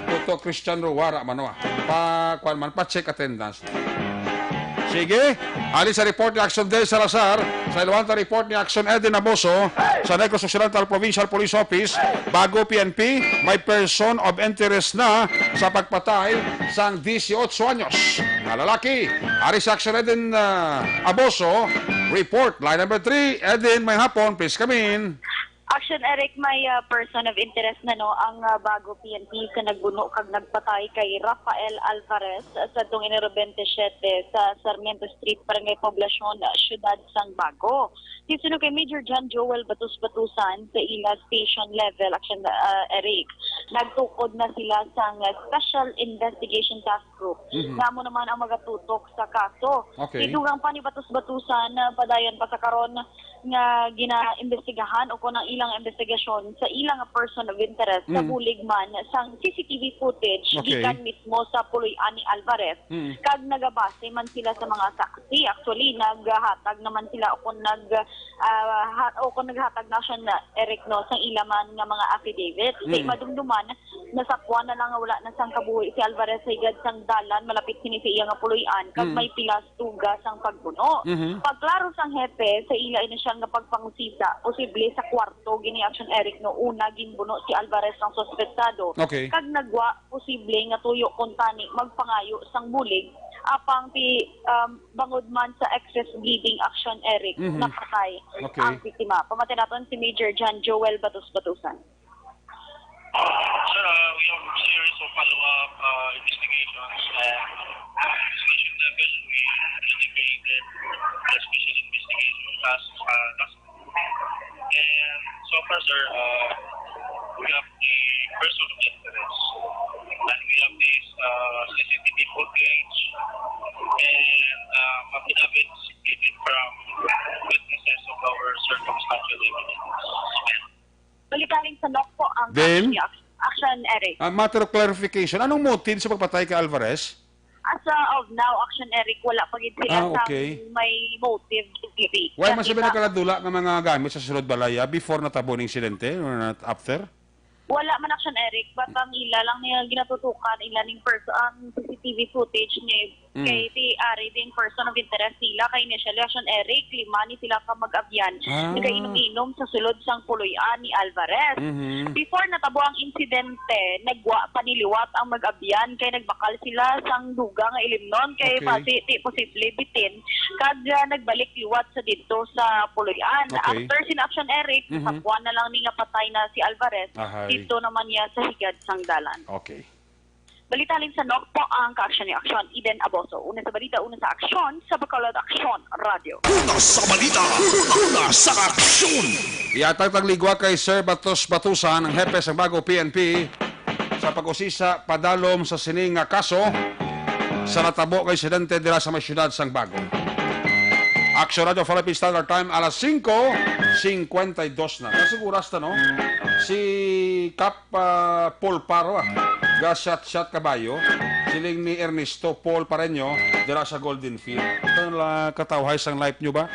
Toto Christian Ruwara, mano, ah. Pa, kwan man, pa-check attendance. Sige, ali sa report ni Action Day Salazar, sa Ilwanta report ni Action Eddie Naboso, sa Negros Occidental Provincial Police Office, bago P N P, may person of interest na sa pagpatay sang dieciocho anyos nga lalaki. Ari sa Action Edin, ah, Aboso, report, line number three. Edin, may hapon, please come in. Action, Eric, may, ah, person of interest na, no, ang, ah, bago P N P sa nagbuno kag nagpatay kay Rafael Alvarez sa tuong Enero twenty-seven sa Sarmiento Street, Barangay Poblacion, Siyudad sang Bago. Sisuno kay Major John Joel Batus Batusan sa ila station level, Action, ah, Eric. nagtukod na sila sang Special Investigation Task Group. Mhm. Nga amo naman ang magatutok sa kaso. Okay. Idugang pa ni Batos-Batusan, ah, padayon pa sa karon nga ginaimbestigahan o kung ang ilang investigasyon sa ilang person of interest sa Mm. bulig man sang C C T V footage Okay. gikan mismo sa puloy-an ni Alvarez Mm. kag nagabase man sila sa mga saksi. Actually, naghatag naman sila o kung nag, ah, ha-, o kung naghatag na siya na, Eric, no, sa ila man nga mga affidavit. Sa Mm. madumduman, nasapuan na lang nga wala na sang kabuhi si Alvarez sa higad sang dalan malapit sini sa iya nga puloy-an, kag Mm. may pilas tuga sang pagbuno. Mhm. Pagklaro sang hepe, sa ila inisyal nga pagpangusisa, posible sa kwarto gini, Action Eric, no una ginbuno si Alvarez sang suspetsado. Okay. Kag nagwa posible nga tuyo kuntani magpangayo sang bulig, apang ti, um, bangod man sa excess bleeding, Action Eric, Mhm. napatay Okay. ang biktima. Pamati naton si Major John Joel Batos-Batusan. Sir, uh, we have series of follow-up, uh, investigations and investigation level. We initiated a special investigation task, uh, task force. And so far, sir, uh, we have the person of interest. And we have this, uh, C C T V footage and, um, affidavits submitted from witnesses of our circumstantial evidence. Balitaling sa N O C po ang Then? Action, Action Eric. Ah, matter of clarification, anong motive sa pagpatay kay Alvarez? As, uh, of now, Action Eric, wala pa gid sila Ah, sa okay. may motive, Eric. Why man Kasi sila sa nakaladula nga mga gamit sa sulod balay, ah, before natabo ning insidente or not after? Wala man, Action Eric, but ang ila lang niya ginatutukan, ila ning pers-, ang C C T V footage ni Mm. kay ti ari din person of interest nila kay initially, Action Eric, lima ni sila ka mag-abyan. Ah. Nagainom-inom sa sulod sang puloy-an ni Alvarez. Mhm. Before natabo ang insidente, nagwa pa ni liwat ang mag-abyan kay nagbakal sila sang dugang nga ilimnon kay Okay. pasi-, ti posible bitin kag, ah, nagbalik liwat sa didto sa puloy-an. Okay. After sin Action Eric, Mhm. nasapuan na lang ni nga patay na si Alvarez. Ahay. Didto naman niya sa higad sang dalan. Okay. Balitaling sa N O C po ang ka-action ni Action, Eden Aboso. Una sa balita, una sa aksyon, sa Bacolod Aksyon Radio. Una sa balita, una sa aksyon. Ihatag tang ligwa kay Sir Batos Batusan, ang hepe sang Bago P N P, sa pag-usisa padalom sa sini nga kaso sa natabo nga insidente dira sa may siyudad sang Bago. Action Radio Philippine Standard Time, alas singko singkwenta y dos na. Kasi oras na, no? Si Kap ah, Paul Paro, ah. Ga shot-shot kabayo. Siling ni Ernesto Paul Pareño, dira sa Golden Field. Ito na lang katawhay sang life nyo ba?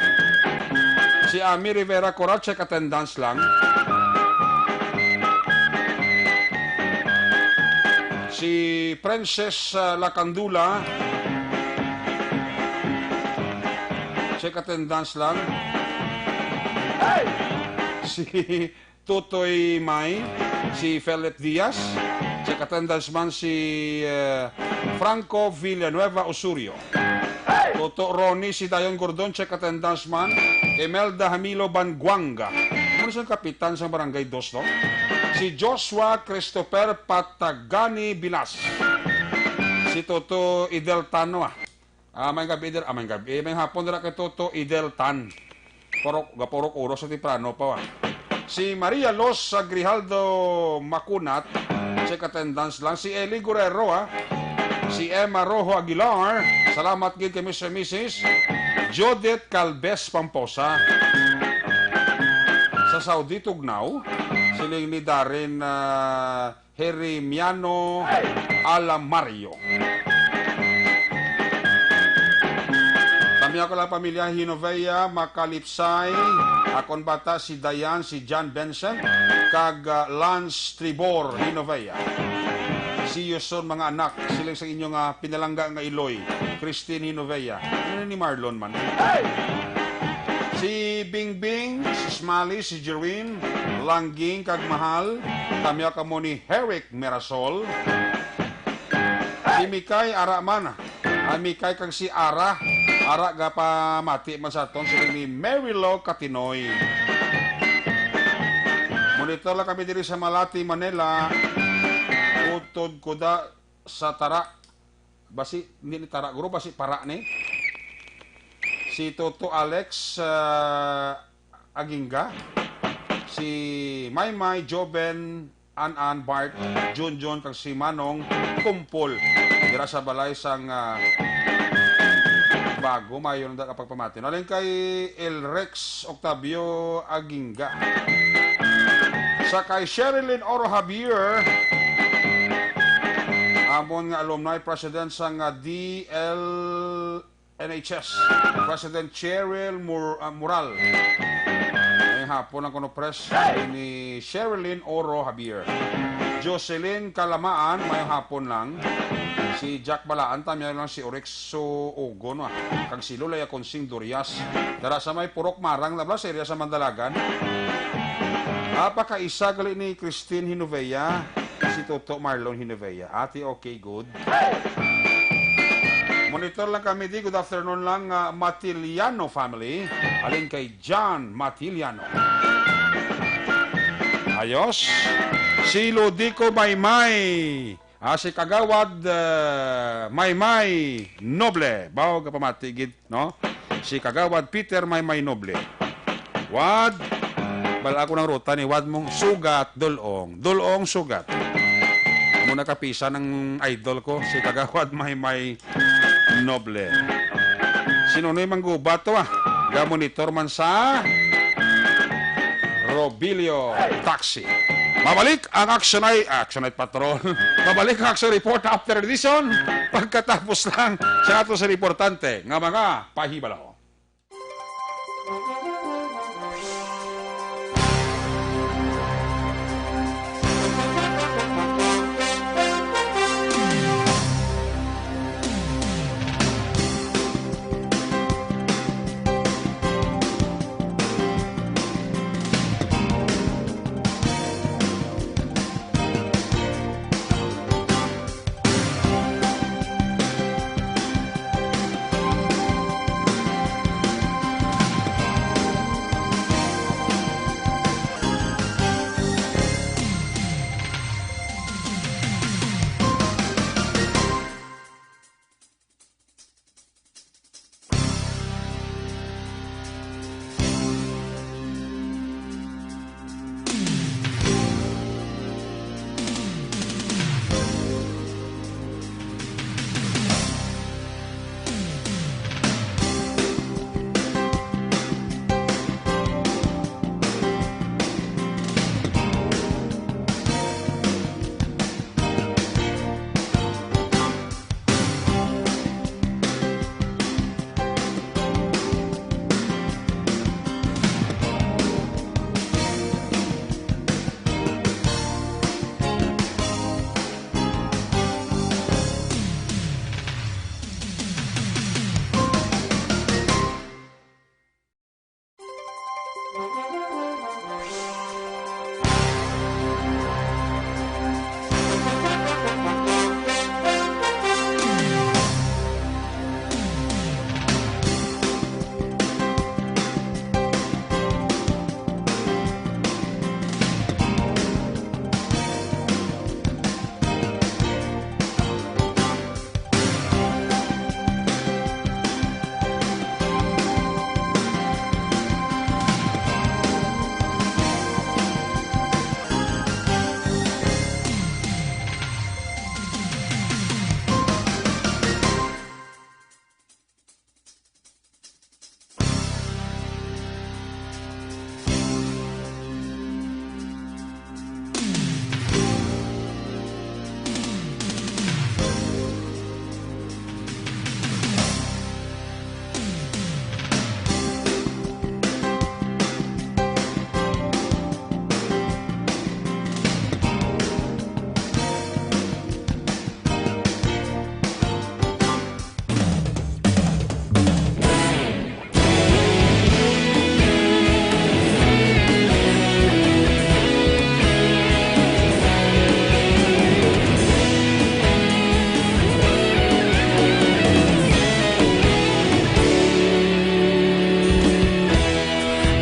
Si Ami Rivera Coral, check attendance lang. Si Princess, ah, Lacandula, check attendance lang. Si Totoy May, si Philip Diaz, check attendance man si, eh, Franco Villanueva Osorio. Toto Ronnie, si Dayon Gordon, check attendance man. Imelda Hamilo Banguanga. Ano siyang kapitan sa Barangay Dos, no? Si Joshua Christopher Patagani Bilas. Si Toto Idel Tano, ah. Ah, may gabi, dir-, ah, may gabi. May hapon dira kay Toto Idel Tan. Purok, gapurok uros sa temprano pa, ah. Si Maria Los Grijaldo Makunat, check attendance lang. Si Eli Guerrero, ah. Si Emma Rojo Aguilar. Salamat gid kay Mister and Missus Judith Calves Pamposa. Sa Saudi, Tugnaw, siling ni Darren, ah, Herimiano Alamario. Kami ako lang pamilya Hinovea, Makalipsay, akon bata si Dayan, si John Benson, kag, ah, Lance Tribor Hinovea. See you soon, mga anak, siling sa inyo nga pinalangga nga iloy, Christine Hinovea. Ano ni Marlon man? Si Bingbing, si Smiley, si Jerwin, Langging, kag Mahal, kami kamo ni Herrick Merasol. Si Mikay, ara man. Ay, Mikay kag si Ara. Ara, gapamati man sa aton, sila ni Mary Lo Katinoy. Monitor lang kami diri sa Malati, Manila. Utod kuda sa Tara. Basi, hindi ni Tara, guro, basi Para ni. Si Toto Alex, ah, Aginga. Si Maymay Joven An-an, Bart, Junjun, kag si Manong Kumpol. Dira sa balay sang, ah, bago, maayo lang da ka pagpamati. Nalin kay El Rex Octavio Aginga. Sa kay Sherilyn Oro Javier, amon nga alumni president sang, ah, D L N H S, President Cheryl Mur-, ah, Mural. May hapon lang kuno, pres, ni Sherilyn Oro Javier. Jocelyn Kalamaan, may hapon lang. Si Jack Balaan, tamya lang si Orexo Ugon, ah. Kag si Lola Yakonsing Durias. Dara sa may Purok Marang, nabla sa area sa Mandalagan. Apa ka isa gali ni Christine Hinovea, si Toto Marlon Hinovea. Ate, okay, good. Monitor lang kami di. Good afternoon lang, ah, Matiliano family. Alin kay John Matiliano. Ayos. Si Lodico Maymay. Ah, si Kagawad, ah, Maymay Noble. Bawo ka pamati gid, no? Si Kagawad Peter Maymay Noble. Wad, bal ako ng ruta ni Wad mong sugat, dulong. Dulong, sugat. Muna kapisa ng idol ko, si Kagawad Maymay Noble. Sino na yung manggubat to, ah? Ga-monitor man sa Robilio Taxi. Mabalik ang Action Night, Action Night Patrol. Mabalik ang Action Report after this one. Pagkatapos lang sa ato sa importante nga mga pahibalo.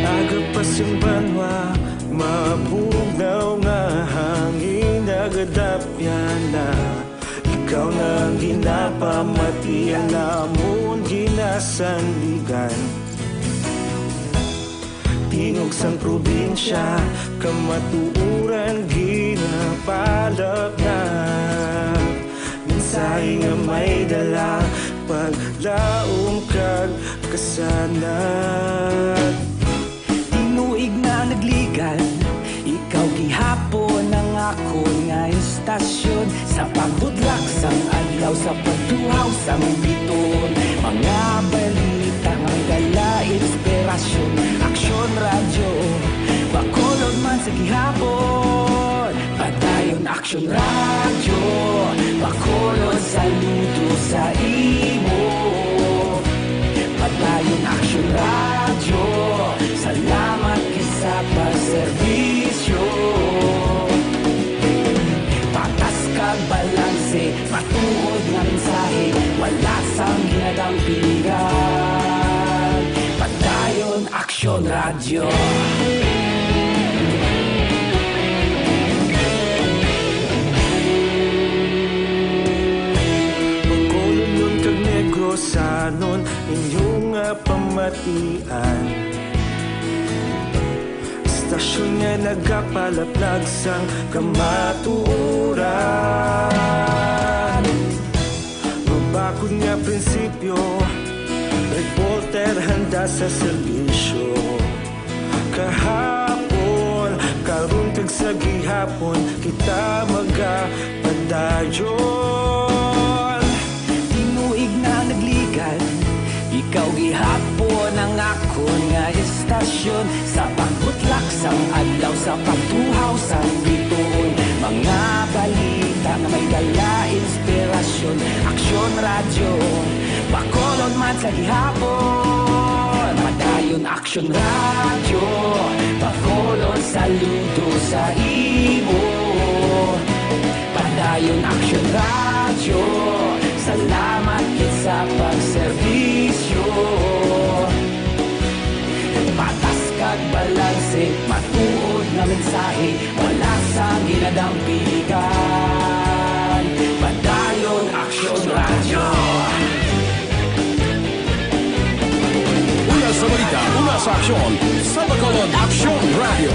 Agapas ang banwa, mabugnaw nga hangin, nagadapya na. Ikaw na ang ginapamati, ang amon ginasandigan. Tingog sang probinsya, Kamatuoran ginapalapnap, mensahe nga may dala, paglaom kag kasanag. Tinuig na nagligan, ikaw gihapon ang akon nga istasyon. Sa pagbudlak sang adlaw, sa pagtuhaw sang bituon, mga balita nga may dala inspirasyon. Aksyon Radyo, Bacolod man sa gihapon. Padayon Aksyon Radyo, Bacolod, saludo sa imo. Padayon Aksyon Radyo, salamat gid sa pagserbisyo. Patas kag balanse, matuod nga mensahe, wala sang ginadampigan. Padayon Aksyon Radyo. Bacolodnon kag Negrosanon, inyo nga pamatian. Istasyon nga nagapalapnag sang kamatuoran. Mabakod nga prinsipyo, reporter handa sa serbisyo. Kahapon, karon kag sa gihapon, kita magapadayon. Tinuig na nagligan, ikaw gihapon ang akon nga istasyon. Sa pagbutlak sang adlaw, sa pagtuhaw sang bituon, mga balita nga may dala inspirasyon. Aksyon Radyo, Bacolod man sa gihapon. Padayon Aksyon Radyo, Bacolod, saludo sa imo. Padayon Aksyon Radyo, salamat gid sa pagserbisyo. Patas kag balanse, matuod nga mensahe, wala sang ginadampigan. Padayon Aksyon Radyo. Una sa balita, una sa aksyon, sa Bacolod Aksyon Radyo.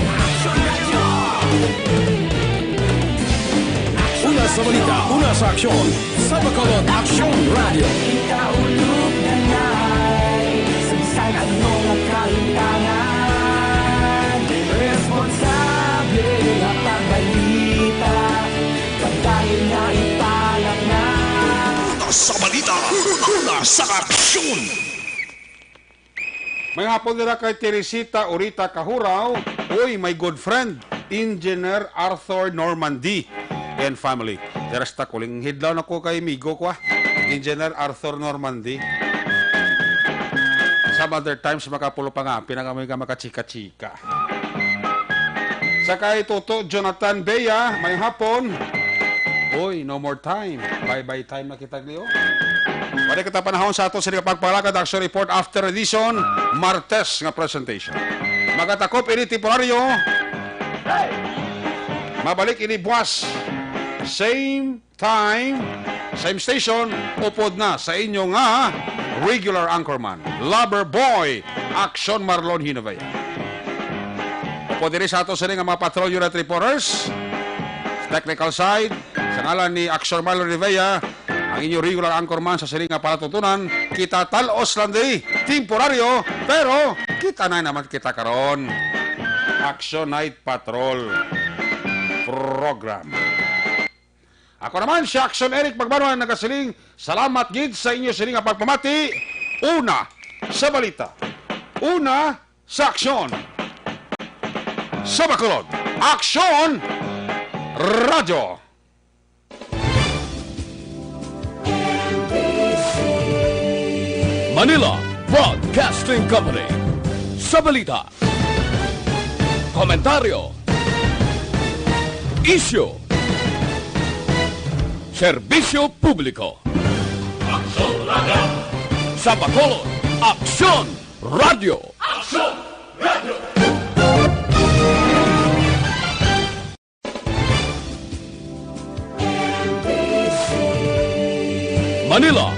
Una sa balita, una sa aksyon, sa Bacolod Aksyon Radyo. Kita ulog nanay, sa bisan ano nga kahintangan, responsable nga pagbalita, pagdayon nga ipalak na. Una sa balita, una sa aksyon. May hapon nila kay Teresita Orita Kahuraw. Uy, my good friend, Engineer Arthur Normandy and family. Teresta, kuling hidlaw na ko kay migo ko, ah. Engineer Arthur Normandy. Some other times, makapulo pa nga, pinakamoy ka makachika-chika. Sa kay Toto Jonathan Bea, may hapon. Uy, no more time. Bye-bye time na kita, Leo. Wala kita panahon sa ato sa pagpalakad, action report after edition, Martes nga presentation. Magatakop ini temporaryo. Mabalik ini buwas. Same time, same station, upod na sa inyo nga regular anchorman, lover boy, Action Marlon Hinovea. Upod diri sa ato sini nga mga Patrol Unit reporters, technical side, sa ngalan ni Action Marlon Rivera, ang inyo regular anchorman sa sini nga palatutunan, kita tal-os lang di, temporaryo, pero kita na naman kita karon. Action Night Patrol Program. Ako naman si Action Eric Pagbanwa nagasiling, salamat gid sa inyo sini nga pagpamati. Una sa balita. Una sa aksyon. Sa Bacolod, Aksyon Radyo. Manila Broadcasting Company. Sa balita, komentaryo, isyu, serbisyo publiko. Aksyon Radyo. Sa Bacolod, Aksyon Radyo. Aksyon Radyo. Manila